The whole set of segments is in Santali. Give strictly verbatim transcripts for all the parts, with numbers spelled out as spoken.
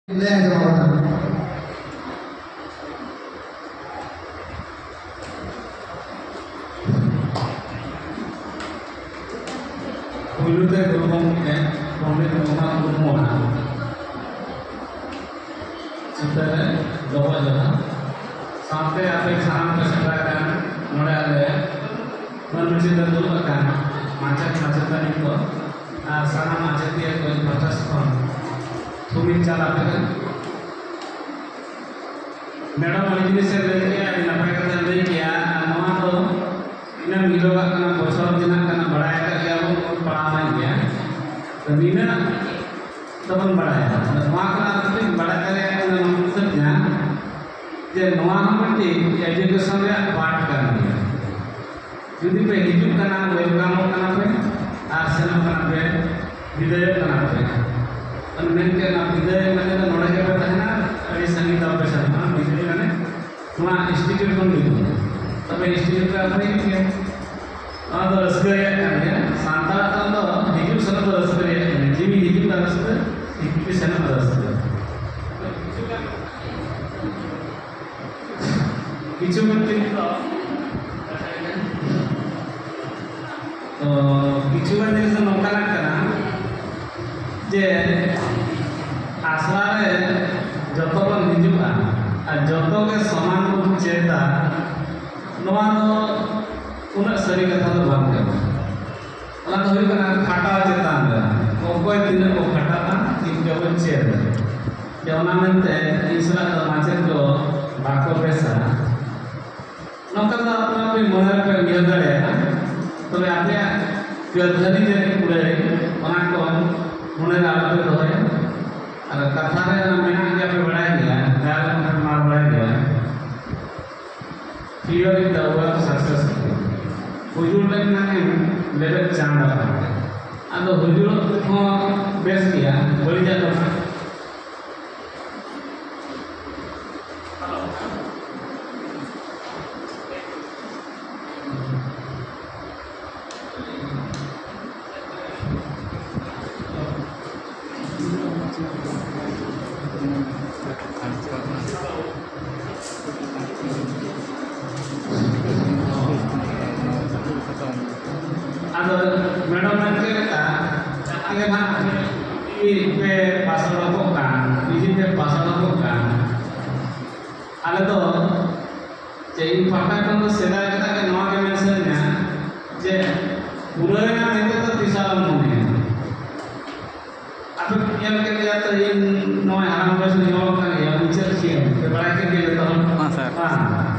ᱞᱟᱹᱭ ᱟᱸᱡᱚᱢ ᱟᱵᱚᱱᱟ᱾ ᱯᱩᱭᱞᱩ ᱛᱮ ᱜᱩᱨᱩ ᱜᱚᱢᱠᱮ ᱯᱚᱱᱰᱤᱛ ᱨᱚᱜᱷᱩᱱᱟᱛᱷ ᱢᱩᱨᱢᱩᱣᱟᱜ ᱪᱤᱛᱟᱹᱨ ᱨᱮ ᱰᱚᱵᱚᱜ ᱡᱚᱦᱟᱨ᱾ ᱥᱟᱶᱛᱮ ᱟᱯᱮ ᱥᱟᱱᱟᱢ ᱯᱮ ᱥᱮᱴᱮᱨ ᱟᱠᱟᱱ ᱱᱚᱰᱮ ᱟᱞᱮ ᱢᱟᱹᱱ ᱢᱟᱹᱪᱷᱤ ᱞᱮ ᱫᱩᱲᱩᱵ ᱟᱠᱟᱱ ᱢᱟᱪᱮᱫ ᱢᱟᱪᱮᱛᱟᱹᱱᱤ ᱠᱚ ᱟᱨ ᱥᱟᱱᱟᱢ ᱢᱟᱪᱮᱛᱤᱭᱟᱹ ᱠᱚ ᱤᱧ ᱯᱟᱦᱴᱟ ᱥᱮᱫ ᱠᱷᱚᱱ ᱛᱷᱩᱢᱤᱧ ᱪᱟᱞ ᱟᱯᱮ ᱠᱟᱱᱟ᱾ ᱢᱮᱰᱟᱢ ᱟᱹᱰᱤ ᱡᱤᱱᱤᱥ ᱮ ᱞᱟᱹᱭ ᱠᱮᱜᱼᱟ, ᱟᱹᱰᱤ ᱱᱟᱯᱟᱭ ᱠᱟᱛᱷᱟᱭ ᱞᱟᱹᱭ ᱠᱮᱜᱼᱟ᱾ ᱟᱨ ᱱᱚᱣᱟ ᱫᱚ ᱤᱱᱟᱹᱢ ᱦᱤᱞᱳᱜᱟᱜ ᱠᱟᱱᱟ, ᱵᱚᱪᱷᱚᱨ ᱫᱤᱱᱟᱜ ᱠᱟᱱᱟ, ᱵᱟᱲᱟᱭ ᱟᱠᱟᱫ ᱜᱮᱭᱟ ᱵᱚᱱ, ᱵᱚᱱ ᱯᱟᱲᱦᱟᱣ ᱞᱮᱱ ᱜᱮᱭᱟ᱾ ᱛᱚ ᱱᱤᱱᱟᱹᱜ ᱫᱚᱵᱚᱱ ᱵᱟᱲᱟᱭᱟ᱾ ᱟᱫᱚ ᱱᱚᱣᱟ ᱠᱷᱚᱱᱟᱜ ᱟᱨ ᱠᱟᱹᱴᱤᱡ ᱵᱟᱲᱟᱭ ᱫᱟᱲᱮᱭᱟᱜ ᱠᱟᱱᱟ, ᱱᱚᱣᱟ ᱢᱩᱪᱟᱹᱫ ᱡᱟᱦᱟᱸ ᱡᱮ ᱱᱚᱣᱟ ᱦᱚᱸ ᱢᱤᱫᱴᱤᱡ education ᱨᱮᱭᱟᱜ part ᱠᱟᱱ ᱜᱮᱭᱟ᱾ ᱡᱩᱫᱤ ᱯᱮ ᱦᱤᱡᱩᱜ ᱠᱟᱱᱟ, welcomeᱚᱜ ᱠᱟᱱᱟ ᱯᱮ, ᱟᱨ ᱥᱮᱱᱚᱜ ᱠᱟᱱᱟ ᱯᱮ, ᱵᱤᱫᱟᱹᱭᱚᱜ ᱠᱟᱱᱟ ᱯᱮ᱾ ᱟᱨ ᱢᱮᱱ ᱠᱮᱫ ᱚᱱᱟ ᱵᱤᱫᱟᱹᱭ ᱢᱟᱱᱮ ᱫᱚ ᱱᱚᱰᱮ ᱜᱮᱯᱮ ᱛᱟᱦᱮᱱᱟ, ᱟᱹᱰᱤ ᱥᱟᱺᱜᱤᱧ ᱫᱚ ᱵᱟᱯᱮ ᱥᱮᱱᱚᱜᱼᱟ᱾ ᱵᱤᱫᱟᱹᱭ ᱢᱟᱱᱮ ᱱᱚᱣᱟ institute ᱠᱷᱚᱱ ᱵᱤᱫᱟᱹᱭ᱾ ᱛᱚᱵᱮ institute ᱨᱮ ᱟᱯᱮ ᱦᱤᱡᱩᱜ ᱜᱮᱭᱟ᱾ ᱱᱚᱣᱟ ᱫᱚ ᱨᱟᱹᱥᱠᱟᱹ ᱨᱮᱭᱟᱜ ᱠᱟᱱ ᱜᱮᱭᱟ᱾ ᱥᱟᱱᱛᱟᱲᱟᱜ ᱫᱚ ᱦᱤᱡᱩᱜ ᱥᱮᱱᱚᱜ ᱫᱚ ᱨᱟᱹᱥᱠᱟᱹ ᱨᱮᱭᱟᱜ ᱠᱟᱱ ᱜᱮᱭᱟ᱾ ᱡᱤᱣᱤ ᱦᱤᱡᱩᱜ ᱟᱨ ᱨᱟᱹᱥᱠᱟᱹ, ᱡᱤᱣᱤ ᱥᱮᱱᱚᱜ ᱨᱟᱹᱥᱠᱟᱹ᱾ ᱠᱤᱪᱷᱩ ᱜᱟᱱ ᱡᱤᱱᱤᱥ ᱫᱚ, ᱛᱚ, ᱠᱤᱪᱷᱩ ᱜᱟᱱ ᱡᱤᱱᱤᱥ ᱫᱚ ᱱᱚᱝᱠᱟᱱᱟᱜ ᱠᱟᱱᱟ ᱡᱮ ᱟᱥᱲᱟ ᱨᱮ ᱡᱚᱛᱚ ᱵᱚᱱ ᱦᱤᱡᱩᱜᱼᱟ ᱟᱨ ᱡᱚᱛᱚ ᱜᱮ ᱥᱚᱢᱟᱱ ᱵᱚᱱ ᱪᱮᱫᱟ, ᱱᱚᱣᱟ ᱫᱚ ᱩᱱᱟᱹᱜ ᱥᱟᱹᱨᱤ ᱠᱟᱛᱷᱟ ᱫᱚ ᱵᱟᱝ ᱠᱟᱱᱟ᱾ ᱚᱱᱟ ᱫᱚ ᱦᱩᱭᱩᱜ ᱠᱟᱱᱟ ᱠᱷᱟᱴᱟᱣ ᱪᱮᱛᱟᱱ ᱨᱮ, ᱚᱠᱚᱭ ᱛᱤᱱᱟᱹᱜ ᱠᱚ ᱠᱷᱟᱴᱟᱜᱼᱟ, ᱤᱱᱠᱟᱹ ᱵᱚᱱ ᱪᱮᱫᱟ᱾ ᱡᱮ ᱚᱱᱟ ᱢᱮᱱᱛᱮ ᱤᱧ ᱥᱟᱞᱟᱜ ᱫᱚ ᱢᱟᱪᱮᱫ ᱠᱚ ᱵᱟᱠᱚ ᱵᱮᱥᱟ, ᱱᱚᱝᱠᱟ ᱫᱚ ᱟᱯᱮ ᱟᱯᱮ ᱢᱚᱱᱮ ᱨᱮᱯᱮ ᱩᱭᱦᱟᱹᱨ ᱫᱟᱲᱮᱭᱟᱜᱼᱟ᱾ ᱛᱚᱵᱮ ᱟᱯᱮᱭᱟᱜ ᱠᱟᱹᱨᱫᱷᱟᱹᱱᱤ ᱡᱟᱹᱱᱤᱡ ᱠᱩᱲᱟᱹᱭ, ᱚᱱᱟ ᱠᱚ ᱢᱚᱱᱮ ᱨᱮ ᱟᱞᱚᱯᱮ ᱫᱚᱦᱚᱭᱟ᱾ ᱟᱨ ᱠᱟᱛᱷᱟ ᱨᱮ ᱚᱱᱟ ᱢᱮᱱᱟᱜ ᱜᱮᱭᱟ, ᱯᱮ ᱵᱟᱲᱟᱭ ᱜᱮᱭᱟ, ᱡᱟᱦᱟᱸ ᱞᱮᱠᱟ ᱯᱮ ᱢᱟ ᱵᱟᱲᱟᱭ ᱜᱮᱭᱟ, Fear is the worst success. ᱦᱩᱡᱩᱲ ᱞᱮᱱᱠᱷᱟᱱᱮᱢ ᱞᱮᱵᱮᱫ ᱪᱟᱸᱫᱟ᱾ ᱟᱫᱚ ᱦᱩᱡᱩᱲᱚᱜ ᱦᱚᱸ ᱵᱮᱥ ᱜᱮᱭᱟ, ᱵᱟᱹᱲᱤᱡᱟᱜ ᱫᱚ ᱵᱟᱝ᱾ ᱟᱫᱚ ᱢᱮᱰᱟᱢ ᱢᱮᱱ ᱠᱮᱫ ᱞᱮᱠᱟ, ᱡᱟᱦᱟᱸ ᱜᱮ ᱱᱟᱦᱟᱜ ᱯᱤᱡᱤ ᱯᱮ ᱯᱟᱥ ᱟᱣᱩᱴᱚᱜ ᱠᱟᱱ, ᱯᱤᱡᱤ ᱯᱮ ᱯᱟᱥ ᱟᱣᱩᱴᱚᱜ ᱠᱟᱱ, ᱟᱞᱮ ᱫᱚ ᱪᱮ ᱤᱧ ᱯᱟᱦᱴᱟ ᱠᱷᱚᱱ ᱫᱚ ᱥᱮᱫᱟᱭ ᱠᱷᱚᱱᱟᱜ ᱜᱮ ᱱᱚᱣᱟ ᱜᱮ ᱢᱮᱱ ᱥᱟᱱᱟᱧᱟ ᱡᱮ ᱯᱩᱨᱟᱹᱣᱮᱱᱟ ᱢᱮᱱᱛᱮ ᱫᱚ ᱛᱤᱥ ᱦᱚᱸ ᱟᱞᱚᱢ ᱢᱚᱱᱮᱭᱟ᱾ ᱟᱯᱮ ᱯᱮ ᱧᱮᱞ ᱠᱮᱫ ᱜᱮᱭᱟ ᱛᱚ, ᱤᱧ ᱱᱚᱜᱼᱚᱭ ᱦᱟᱲᱟᱢ ᱵᱚᱭᱮᱥ ᱨᱤᱧ ᱚᱞᱚᱜ ᱠᱟᱱ ᱜᱮᱭᱟ, ᱢᱩᱪᱟᱹᱫ ᱠᱮᱫ ᱯᱮ ᱵᱟᱲᱟᱭ ᱠᱮᱫ ᱜᱮᱭᱟ ᱡᱚᱛᱚ ᱦᱚᱲ᱾ ᱦᱮᱸ, ᱥᱟᱨ᱾ ᱵᱟᱝ,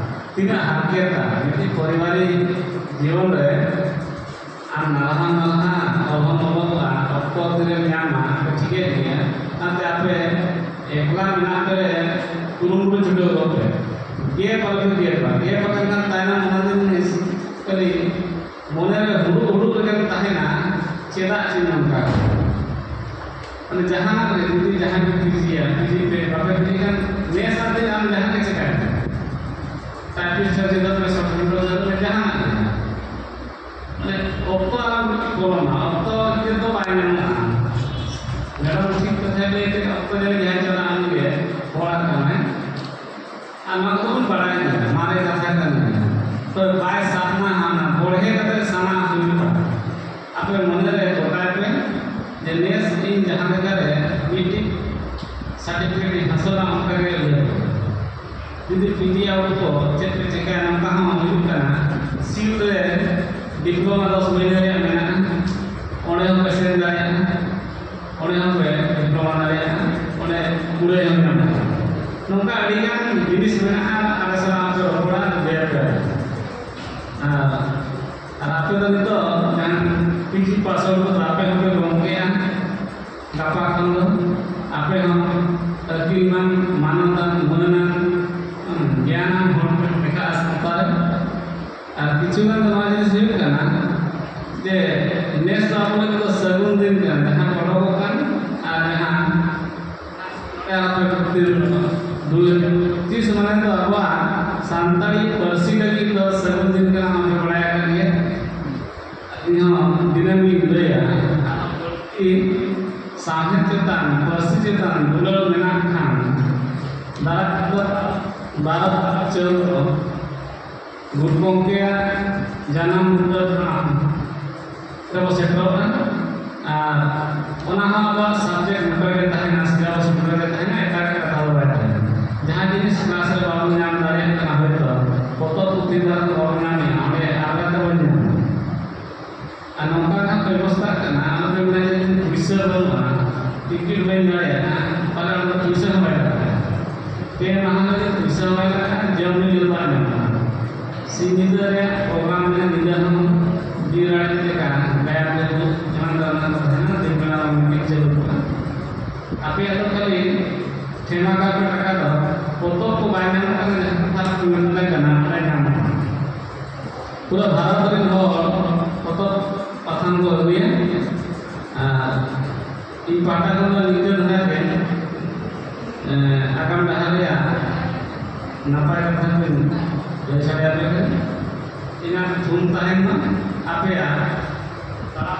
ᱛᱤᱱᱟᱹᱜ ᱦᱟᱨᱠᱮᱛᱟ ᱢᱤᱫᱴᱤᱡ ᱯᱚᱨᱤᱵᱟᱨᱤᱠ ᱡᱤᱭᱚᱱ ᱨᱮ᱾ ᱟᱨ ᱱᱟᱞᱦᱟ ᱱᱟᱞᱦᱟ ᱚᱞ ᱦᱚᱸᱢ ᱚᱞᱚᱜᱚᱜᱼᱟ, ᱚᱠᱛᱚ ᱛᱤᱨᱮᱢ ᱧᱟᱢᱟ, ᱟᱯᱮ ᱴᱷᱤᱠᱟᱹᱭᱮᱫ ᱜᱮᱭᱟ᱾ ᱚᱱᱟᱛᱮ ᱟᱯᱮ ᱮᱠᱞᱟ ᱢᱮᱱᱟᱜ ᱯᱮ ᱨᱮ ᱠᱩᱨᱩᱢᱩᱴᱩ ᱪᱷᱩᱴᱟᱹᱣ ᱠᱚᱜ ᱯᱮ᱾ ᱜᱮᱯ ᱟᱞᱚ ᱯᱮ ᱜᱮᱯᱟ, ᱜᱮᱯ ᱟᱠᱟᱱ ᱠᱷᱟᱱ ᱛᱟᱭᱱᱚᱢ ᱚᱱᱟ ᱡᱤᱱᱤᱥ ᱠᱷᱟᱹᱞᱤ ᱢᱚᱱᱮ ᱨᱮ ᱦᱩᱰᱩᱜ ᱦᱩᱰᱩᱜ ᱨᱮᱜᱮᱢ ᱛᱟᱦᱮᱱᱟ, ᱪᱮᱫᱟᱜ ᱪᱮ ᱱᱚᱝᱠᱟ? ᱢᱟᱱᱮ ᱡᱟᱦᱟᱱᱟᱜ ᱨᱮ ᱡᱩᱫᱤ ᱡᱟᱦᱟᱸᱭ ᱯᱮ ᱯᱤᱡᱤᱭᱟ, ᱯᱤᱡᱤ ᱯᱮ, ᱵᱟᱯᱮ ᱯᱤᱡᱤ ᱠᱷᱟᱱ ᱱᱮᱥ ᱟᱨ ᱫᱤᱱ ᱟᱢ ᱡᱟᱦᱟᱸ ᱜᱮ ᱪᱮᱠᱟᱭ ᱢᱮ, ᱴᱟᱭᱯᱤᱥᱴ ᱦᱚᱸ ᱪᱮᱫᱚᱜ ᱢᱮ, ᱥᱚᱯᱷᱴᱣᱮᱭᱟᱨ ᱦᱚᱸ ᱪᱮᱫᱚᱜ ᱢᱮ, ᱡᱟᱦᱟᱱᱟᱜ ᱜᱮ᱾ ᱢᱟᱱᱮ ᱚᱠᱛᱚ ᱟᱞᱚᱢ ᱯᱚᱞᱚᱢᱟ, ᱚᱠᱛᱚ ᱛᱮᱫᱚ ᱵᱟᱭ ᱧᱟᱢᱚᱜᱼᱟ᱾ ᱢᱮᱰᱟᱢ ᱴᱷᱤᱠ ᱠᱟᱛᱷᱟᱭ ᱞᱟᱹᱭ ᱠᱮᱫᱟ, ᱚᱠᱛᱚ ᱡᱟᱹᱱᱤᱡ ᱡᱟᱦᱟᱸᱭ ᱪᱟᱞᱟᱜᱼᱟ ᱩᱱᱤᱜᱮ ᱦᱚᱲ ᱟᱠᱟᱱᱟᱭ᱾ ᱟᱨ ᱱᱚᱣᱟ ᱠᱚᱫᱚ ᱵᱚᱱ ᱵᱟᱲᱟᱭ ᱜᱮᱭᱟ, ᱢᱟᱨᱮ ᱠᱟᱛᱷᱟ ᱠᱟᱱ ᱜᱮᱭᱟ᱾ ᱛᱚ ᱵᱟᱭ ᱥᱟᱵ ᱢᱟ ᱦᱟᱱᱟ ᱵᱚᱲᱦᱮ ᱠᱟᱛᱮ ᱥᱟᱱᱟ ᱦᱩᱭᱩᱜᱼᱟ᱾ ᱟᱯᱮ ᱢᱚᱱᱮ ᱨᱮ ᱜᱚᱴᱟᱭ ᱯᱮ ᱡᱮ ᱱᱮᱥ ᱤᱧ ᱡᱟᱦᱟᱸ ᱞᱮᱠᱟ ᱨᱮ ᱢᱤᱫᱴᱤᱡ ᱥᱟᱨᱴᱤᱯᱷᱤᱠᱮᱴ ᱤᱧ ᱦᱟᱥᱚᱞᱟ, ᱚᱱᱠᱟ ᱜᱮ ᱩᱭᱦᱟᱹᱨ ᱯᱮ᱾ ᱡᱩᱫᱤ ᱯᱤᱡᱤ ᱟᱣᱩᱴ ᱠᱚ ᱪᱮᱫ ᱯᱮ ᱪᱮᱠᱟᱭᱟ, ᱱᱚᱝᱠᱟ ᱦᱚᱸ ᱦᱩᱭᱩᱜ ᱠᱟᱱᱟ᱾ ᱥᱤᱞ ᱨᱮ ᱰᱤᱯᱞᱳᱢᱟ ᱫᱚᱥ ᱢᱟᱹᱦᱱᱟᱹ ᱨᱮᱭᱟᱜ ᱢᱮᱱᱟᱜᱼᱟ, ᱚᱸᱰᱮ ᱦᱚᱸ ᱯᱮ ᱥᱮᱱ ᱫᱟᱲᱮᱭᱟᱜᱼᱟ, ᱚᱸᱰᱮ ᱦᱚᱸ ᱯᱮ ᱰᱤᱯᱞᱳᱢᱟ ᱫᱟᱲᱮᱭᱟᱜᱼᱟ, ᱚᱸᱰᱮ ᱠᱩᱲᱟᱹᱭ ᱦᱚᱸ ᱧᱟᱢᱚᱜᱼᱟ᱾ ᱱᱚᱝᱠᱟ ᱟᱹᱰᱤᱜᱟᱱ ᱡᱤᱱᱤᱥ ᱢᱮᱱᱟᱜᱼᱟ, ᱟᱞᱮ ᱥᱟᱞᱟᱜ ᱯᱮ ᱨᱚᱯᱚᱲᱟ, ᱞᱟᱹᱭ ᱯᱮ᱾ ᱟᱨ, ᱟᱨ ᱟᱯᱮ ᱫᱚ ᱱᱤᱛᱚᱜ ᱡᱟᱦᱟᱸ ᱯᱤᱡᱤ ᱯᱟᱥ ᱟᱣᱩᱴ ᱠᱚᱫᱚ ᱟᱯᱮ ᱦᱚᱸᱯᱮ ᱜᱚᱢᱠᱮᱜᱼᱟ᱾ ᱜᱟᱯᱟ ᱠᱷᱚᱱ ᱫᱚ ᱟᱯᱮ ᱦᱚᱸ ᱟᱹᱠᱤᱞᱢᱟᱱ, ᱢᱟᱱᱚᱛᱟᱱ, ᱢᱟᱹᱱᱟᱱ, ᱦᱩᱸ, ᱜᱮᱭᱟᱱᱟᱱ ᱦᱚᱲ ᱯᱮ ᱫᱮᱠᱷᱟᱜᱼᱟ ᱥᱟᱶᱛᱟ ᱨᱮ᱾ ᱟᱨ ᱠᱤᱪᱷᱩ ᱜᱟᱱ ᱫᱚ ᱱᱚᱣᱟ ᱡᱤᱱᱤᱥ ᱦᱩᱭᱩᱜ ᱠᱟᱱᱟ ᱡᱮ ᱱᱮᱥ ᱫᱚ ᱟᱵᱚ ᱞᱟᱹᱜᱤᱫ ᱫᱚ ᱥᱟᱹᱜᱩᱱ ᱫᱤᱱ ᱠᱟᱱᱟ, ᱡᱟᱦᱟᱸ ᱚᱰᱚᱠᱚᱜ ᱠᱟᱱ ᱟᱨ ᱡᱟᱦᱟᱸ ᱟᱯᱮ ᱠᱷᱟᱹᱛᱤᱨ ᱫᱩᱭ ᱛᱤᱥ ᱢᱟᱱᱮ ᱫᱚ ᱟᱵᱚᱣᱟᱜ ᱥᱟᱱᱛᱟᱲᱤ ᱯᱟᱹᱨᱥᱤ ᱞᱟᱹᱜᱤᱫ ᱫᱚ ᱥᱟᱹᱜᱩᱱ ᱫᱤᱱ ᱠᱟᱱᱟ, ᱚᱱᱟ ᱯᱮ ᱵᱟᱲᱟᱭ ᱟᱠᱟᱫ ᱜᱮᱭᱟ᱾ ᱤᱧ ᱦᱚᱸ ᱫᱤᱱᱟᱹᱢ ᱜᱤᱧ ᱞᱟᱹᱭᱟ, ᱟᱨ ᱵᱟᱹᱲᱛᱤ ᱥᱟᱶᱦᱮᱫ ᱪᱮᱛᱟᱱ, ᱯᱟᱹᱨᱥᱤ ᱪᱮᱛᱟᱱ ᱫᱩᱞᱟᱹᱲ ᱢᱮᱱᱟᱜ ᱠᱷᱟᱱ, ᱵᱟᱨᱚ ᱪᱟᱹᱛ ᱫᱚ ᱜᱩᱨᱩ ᱜᱚᱢᱠᱮᱭᱟᱜ ᱡᱟᱱᱟᱢ ᱢᱩᱴᱟᱹ ᱴᱷᱟᱶ ᱨᱮᱵᱚ ᱥᱮᱴᱮᱨᱚᱜ ᱠᱟᱱᱟ᱾ ᱟᱨ ᱚᱱᱟ ᱦᱚᱸ ᱟᱵᱚᱣᱟᱜ subject ᱢᱚᱛᱚ ᱜᱮ ᱛᱟᱦᱮᱱᱟ, syllabus ᱢᱚᱛᱚ ᱜᱮ ᱛᱟᱦᱮᱱᱟ, ᱮᱴᱟᱜ ᱮᱴᱟᱜ ᱠᱟᱛᱷᱟ ᱫᱚ ᱵᱟᱭ ᱛᱟᱦᱮᱱᱟ᱾ ᱡᱟᱦᱟᱸ ᱡᱤᱱᱤᱥ class ᱨᱮ ᱵᱟᱵᱚᱱ ᱧᱟᱢ ᱫᱟᱲᱮᱭᱟᱜ ᱠᱟᱱᱟ, ᱦᱚᱭᱛᱚ ᱯᱚᱛᱚᱵ ᱯᱩᱛᱷᱤ ᱫᱟᱨ ᱵᱟᱵᱚᱱ ᱧᱟᱢᱮᱫᱼᱟ, ᱚᱸᱰᱮ ᱟᱞᱜᱟ ᱛᱮᱵᱚᱱ ᱧᱟᱢᱟ᱾ ᱟᱨ ᱱᱚᱝᱠᱟ ᱱᱟᱜ ᱵᱮᱵᱚᱥᱛᱷᱟ ᱠᱟᱱᱟ, ᱟᱞᱚᱯᱮ ᱢᱮᱱᱟ ᱡᱮ ᱤᱧ ᱯᱩᱭᱥᱟᱹ ᱵᱟᱹᱱᱩᱜᱼᱟ, ᱴᱤᱠᱤᱴ ᱵᱟᱹᱧ ᱫᱟᱲᱮᱭᱟᱜᱼᱟ, ᱛᱟᱦᱞᱮ ᱚᱸᱰᱮ ᱯᱩᱭᱥᱟᱹ ᱦᱚᱸ ᱵᱟᱭ ᱞᱟᱜᱟᱜᱼᱟ᱾ ᱯᱮ ᱢᱟᱦᱟ ᱞᱟᱹᱜᱤᱫ ᱯᱩᱭᱥᱟᱹ ᱦᱚᱸ ᱵᱟᱭ ᱞᱟᱜᱟᱜᱼᱟ, ᱡᱚᱢ ᱧᱩ ᱡᱚᱛᱚᱣᱟᱜ ᱧᱟᱢᱚᱜᱼᱟ᱾ ᱥᱤᱧ ᱧᱤᱫᱟᱹ ᱨᱮᱭᱟᱜ program ᱢᱮᱱᱟᱜᱼᱟ, ᱧᱤᱫᱟᱹ ᱦᱚᱸ ᱵᱤᱨ ᱟᱲᱮ ᱞᱮᱠᱟ, ᱵᱮᱭᱟᱢ ᱞᱟᱹᱜᱤᱫ ᱮᱢᱟᱱ ᱛᱮᱢᱟᱱ ᱠᱚ ᱛᱟᱦᱮᱱᱟ, ᱫᱤᱱ ᱵᱮᱲᱟ ᱢᱟ meeting ᱪᱟᱹᱞᱩ ᱠᱚᱜᱼᱟ᱾ ᱟᱯᱮᱭᱟᱜ ᱫᱚ ᱠᱷᱟᱹᱞᱤ ᱴᱷᱮᱢᱟ ᱠᱟᱨᱯᱮᱴ ᱨᱟᱠᱟᱵ ᱫᱚ, ᱯᱚᱛᱚᱵ ᱠᱚ ᱵᱟᱭ ᱧᱟᱢᱚᱜ ᱠᱟᱱᱟ, ᱡᱟᱦᱟᱸ ᱠᱟᱛᱷᱟ ᱠᱚ ᱢᱮᱱ ᱠᱟᱱᱟ, ᱚᱸᱰᱮ ᱧᱟᱢᱚᱜᱼᱟ᱾ ᱯᱩᱨᱟᱹ ᱵᱷᱟᱨᱚᱛ ᱨᱮᱱ ᱦᱚᱲ ᱯᱚᱛᱚᱵ ᱯᱟᱛᱷᱟᱢ ᱠᱚ ᱟᱹᱜᱩᱭᱟ᱾ ᱟᱨ ᱤᱧ ᱯᱟᱦᱴᱟ ᱠᱷᱚᱱ ᱫᱚ ᱱᱤᱝᱠᱟᱹ ᱫᱷᱟᱨᱟ ᱜᱮ, ᱮᱸ, ᱟᱜᱟᱢ ᱰᱟᱦᱟᱨ ᱨᱮᱭᱟᱜ ᱱᱟᱯᱟᱭ ᱠᱟᱛᱷᱟ ᱠᱚᱧ ᱞᱟᱹᱭ ᱥᱟᱰᱮᱭᱟᱯᱮ ᱠᱟᱱᱟ᱾ ᱤᱧᱟᱹᱜ ᱛᱷᱩᱢ ᱛᱟᱦᱮᱱ ᱢᱟ ᱟᱯᱮᱭᱟᱜ ᱛᱟᱲᱟᱢ